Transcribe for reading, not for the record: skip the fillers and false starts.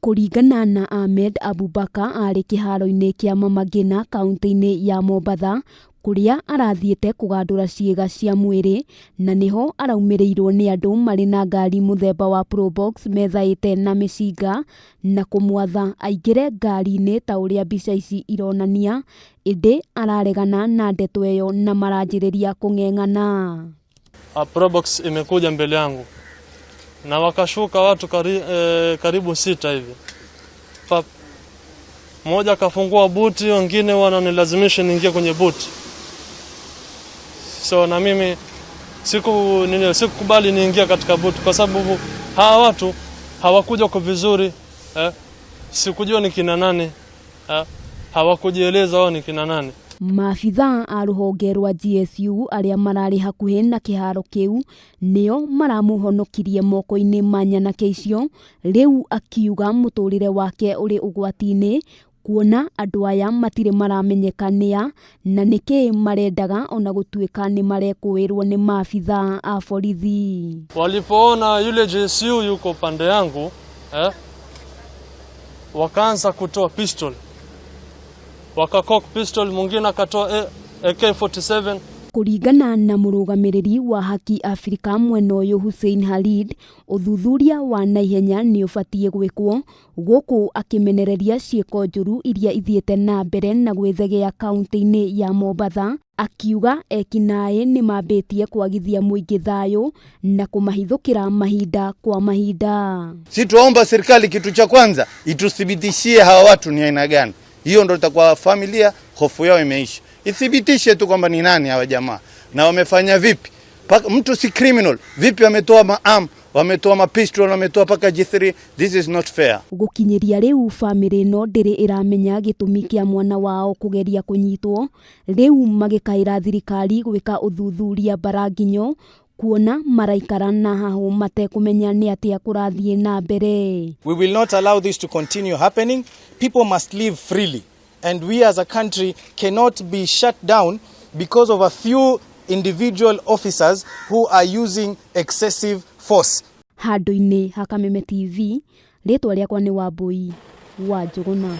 Kũringana na Ahmed Abubakar arĩ kĩharo-inĩ kĩa Mama Ngina kaunti-inĩ ya Mombatha kũrĩa arathiĩte kũgandũra ciĩga cia mwĩrĩ na nĩho araumĩrĩirwo nĩ andũ marĩ na ngari mũthemba wa Probox methaĩte na mĩcinga na kũmwatha aingĩre ngari-inĩ ta ũrĩa mbica ici ironania, ĩndĩ araregana na ndeto ĩyo na maranjĩrĩria kũng'eng'ana. Probox imekuja mbele yangu na wakashuka watu karibu sita hivi. Mmoja akafungua buti, wengine wananilazimisha niingie kwenye buti. So na mimi sikukubali niingie katika buti kwa sababu hawa watu hawakuja kwa vizuri. Sikujua ni kina nani. Hawakujieleza wao ni kina nani. Maabithaa a rũhonge rwa GSU arĩa mararĩ hakuhĩ na kĩharo kĩu nĩo maramũhonokirie moko-inĩ ma nyanake icio, rĩu akiuga mũtũrĩre wake ũrĩ ũgwati-inĩ kuona andũ aya matirĩ maramenyeka nĩa na nĩkĩ marendaga ona gũtuĩka nĩ marekũĩrwo nĩ maabithaa a borithi. Walipoona yule GSU yuko pande yangu, wakaanza kutoa pistol, wakacock pistol, mwingine akatoa AK47. Kũringana na mũrũgamĩrĩri wa Haki Afrika mwena ũyũ Hussein Khalid, ũthuthuria wa naihenya nĩ ũbatiĩ gwĩkwo gũkũ akĩmenereria ciĩko njũru iria ithiĩte na mbere na gwĩthegea kaunti-inĩ ya Mombatha, akiuga ekinaĩ nĩ mambĩtie kwagithia mũingĩ thayũ na kũmahithũkĩra mahinda kwa mahinda. Si tuomba serikali kitu cha kwanza ituthibitishie hawa watu ni aina gani. Hiyo ndio itakuwa familia hofu yao imeisha. Ithibitishe tu kwamba ni nani hawa jamaa na wamefanya vipi. Paka, mtu si criminal vipi wametoa maam, wametoa mapistol, wametoa paka G3. This is not fair. Gũkinyĩria rĩu bamĩrĩ ĩno ndĩrĩ ĩramenya gĩtũmi kĩa mwana wao kũgeria kũnyitwo, rĩu magĩkaĩra thirikari gwĩka ũthuthuria mbaranginyo kuona maraikara na hahũ matekũmenya nĩ atĩa kũrathiĩ na mbere. We will not allow this to continue happening. People must live freely. And we as a country cannot be shut down because of a few individual officers who are using excessive force. Handũ-inĩ ha Kameme TV, rĩtwa rĩakwa nĩ Wambui wa Njũgũna.